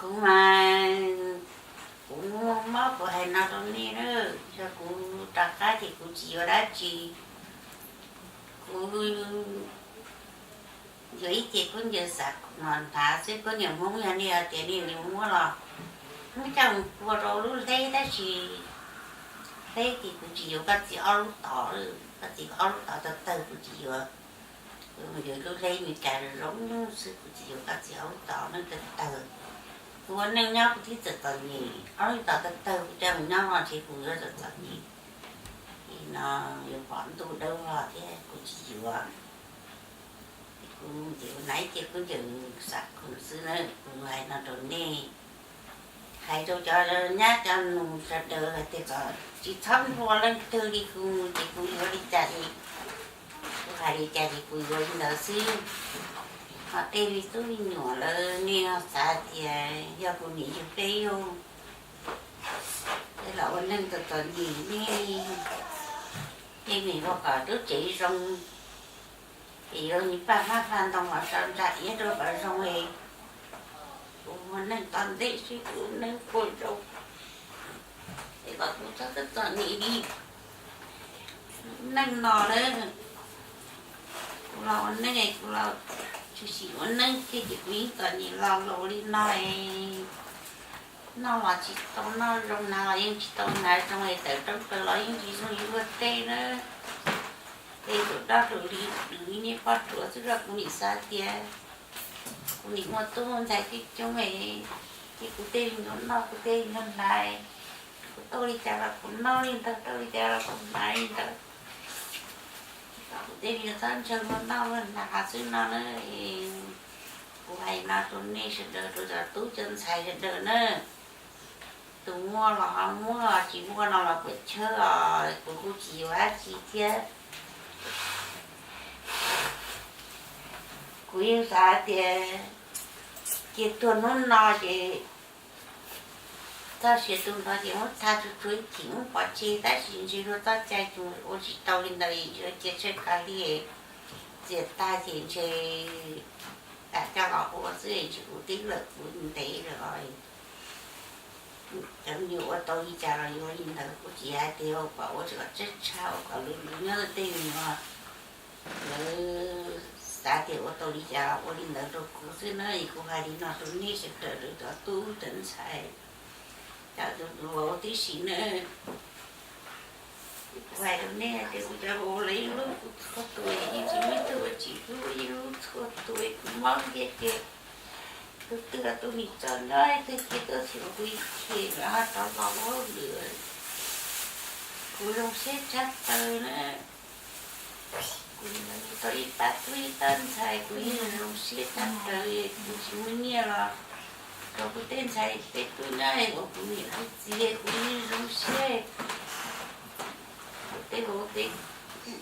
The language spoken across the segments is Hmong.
Kuv mas, kuv muaj mob kuv hais no rau nej na, yog kuv rov qab ces kuv tsis yuav dab tsi. Kuv yuav ib ce khaub ncaws xav no hnav xwb, khaub ncaws Hmoob yog nej hais tias nej yuav muab los muab coj mus kua rau lub hleb tab sis hleb ces kuv tsis yuav koj txiv ob lub tod, koj txiv ob lub tod tawg tawg kuv tsis yuav. Kuv yuav lub hleb Meskas zoo xwb, kuv tsis yuav koj txiv ob lub tod neeg tawg tawg. Kuv ua neej nyob kuv twb txom txom nyem, ob lub tod tawg tawg kuv coj mus nyob no ces kuv yuav txom txom nyem. Ces no yuav pom ntuj dawb vog thiab kuv tsis yuav. Kuv ces kuv hnav ib ce khaub ncaws xav khoom xwb na, kuv hais no rau nej, hais rau cov nyab cov nus sawv daws hais tias kom tsis txhob nplua leej twg li kuv, ces kuv yuav li cas ces kuv hais li cas ces kuv yuav li ntawd xwb. Ho tej me tub me nyuam lawv nej xav tias yog kuv niam yug peb yug, peb los ua neej txom txom nyem ne, nej nim ua kom lub tsev zoo, ces yuav nim paj hmab paj ntoo los sau ntsa iab rau kom zoo es kuv ua neej tom ntej seb kuv neej puas zoo, es kom kuv txhob txom txom nyem li neej no lawm. Kuv los ua neej, kuv los tshwm sim ua neej thiab ces kuv yeej txom nyem los laus li no es noj los tsis tau noj zoo, hnav los yeej tsis tau hnav zoo, es tawm rooj plaws los yeej tsis zoo li luag tej na. Tej tus dab tus li, tus li niag poj ruam xwb los kuv nim xav tias kuv nim muaj tub ntxhais coob coob es, ces kuv tej li nyuag noj kuv tej li nyuag hnav, kuv tau li cas los kuv noj li ntawd, tau li cas los kuv hnav li ntawd. Kuv tej li txhob ntshaw luag noj luag hnav xwb no na. Kuv hais no rau nej sawv daws, rau cov tub cov ntxhais sawv daws na. Tus muaj los ho muaj, tsis muaj no los puas chawb os, kuv kuj tsis yuav dab tsi thiab. Kuv yeej xav tias cia tuag hnub no ces txoj sia tu nrho ces muab tha tsuag tsuag ib chim muab pov tseg, tab sis ntshe luag txoj cai tsis ua tsis tau li ntawd, ntshe cia tsawg kav li txias tag ces ntshe tas coj los ua xwb, ntshe kuv tib lawm kuv ntev lawm os. Cov me nyuam ua tau li cas los yuav li ntawd, kuv tsis hais tias kom ua kom tsab tshaj, ua kom luv luv nyob tej me nyuam, lawv xav tias ua tau li cas los ua li ntawd rau kuv xwb na. Es kuv hais li no rau nej sawv daws, rau cov tub cov ntxhais, cov tus vauv tib si na. Kuv hais rau nej tias kuv cov vauv lawv yeej hlub kuv txhua tus, yeej tsis muaj ib tug uas tsis hlub, yeej hlub txhua tus. Kuv mob kiag ces tus twg los tus nim tso nyob, ib tug ces tuaj txhim kuv ib chim lawm ho rov los ua hauj lwm. Kuv zoo siab tshaj plaws na. Kuv tau ib pab tub ib pab ntxhais, kuv yeej zoo siab tshaj plaws. Kuv tsis muaj nyiaj los rau kuv tej ntxhais peb tub nyob, uas kuv niam kuv txiv, kuv yeej zoo siab. Kuv tej vauv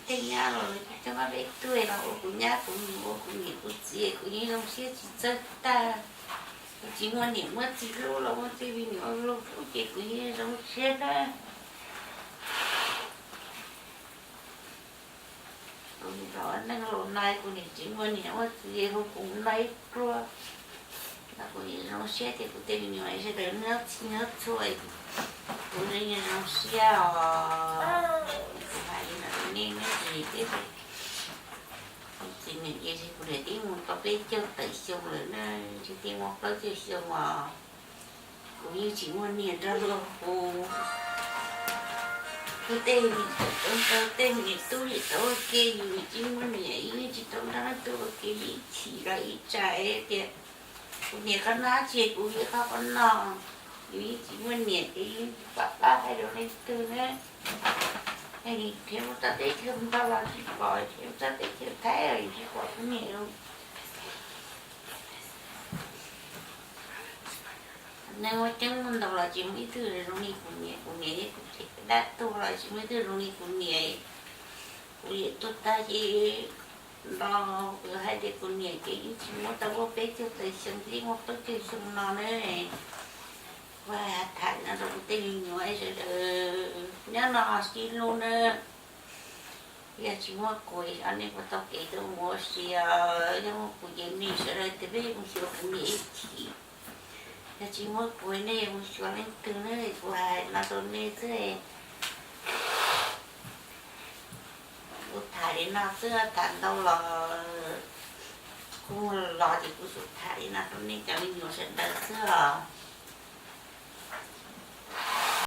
tej nyab los lawv coj peb tub los ua kuv nyab kuv nus, ua kuv niam kuv txiv, kuv yeej zoo siab tsis txawj tag. Kuv tsis muaj niam muaj txiv hlub los muaj tej me nyuam hlub ces kuv yeej zoo siab na. Kuv los neej laus no kuv niam tsis muaj niam muaj txiv hu kuv no ib pluag, no kuv yeej zoo siab tias kuv tej me nyuam sawv daws nyob txhij nyob txhua, kuv yeej zoo siab os. Kuv hais li no rau nej, nej tsis teb, kuv txiv niam ces kuv niam twb mus tau peb caug tawm xyoo lawm na, tsis tib muaj plaub caug xyoo os. Kuv yeej tsis muaj niam nrog luag hu. Kuv tej me tub niam tub nim tau ua ke, yus niam tsis muaj niam, yus yeej tsis tau nrog leej twg ua ke ib chim los ib tsam tias kuv niam qhov no tsis kuv niam qhov qhov no, yus yeej tsis muaj niam ces yus yeej tsis pom qab hais rau leej twg na. Nrhiav mus txog teb chaws Nplog los tsis pom, nrhiav mus txog teb chaws Thaib los yus tsis pom kuv niam. Neeg muaj ceeb muaj ntau los tsis muaj ib tug zoo li kuv niam, kuv niam thiab kuv txiv dab tuag los tsis muaj ib tug zoo li kuv niam. Kuv niam tuag tag ces nrog hais tias kuv niam ces yeej tsis muaj tau ua peb caug tawm xyoo, tib muaj plaub caug xyoo no na. Kuv hais tham no rau kuv tej me nyuam sawv daws nyob no sib hlub na. Yog tsis muaj kuv, nej puas tau kev tuaj mus ua si os? Yog muaj kuv ces nej sawv daws tias peb mus xyuas kuv niam ib chim. Yog tsis muab kuv nej mus xyuas leej twg ne, kuv hais no rau nej xwb. Kuv tham li no xwb, tham ntau los kuv los ces kuv xub tham li no rau nej cov me nyuam sawv daws xwb os.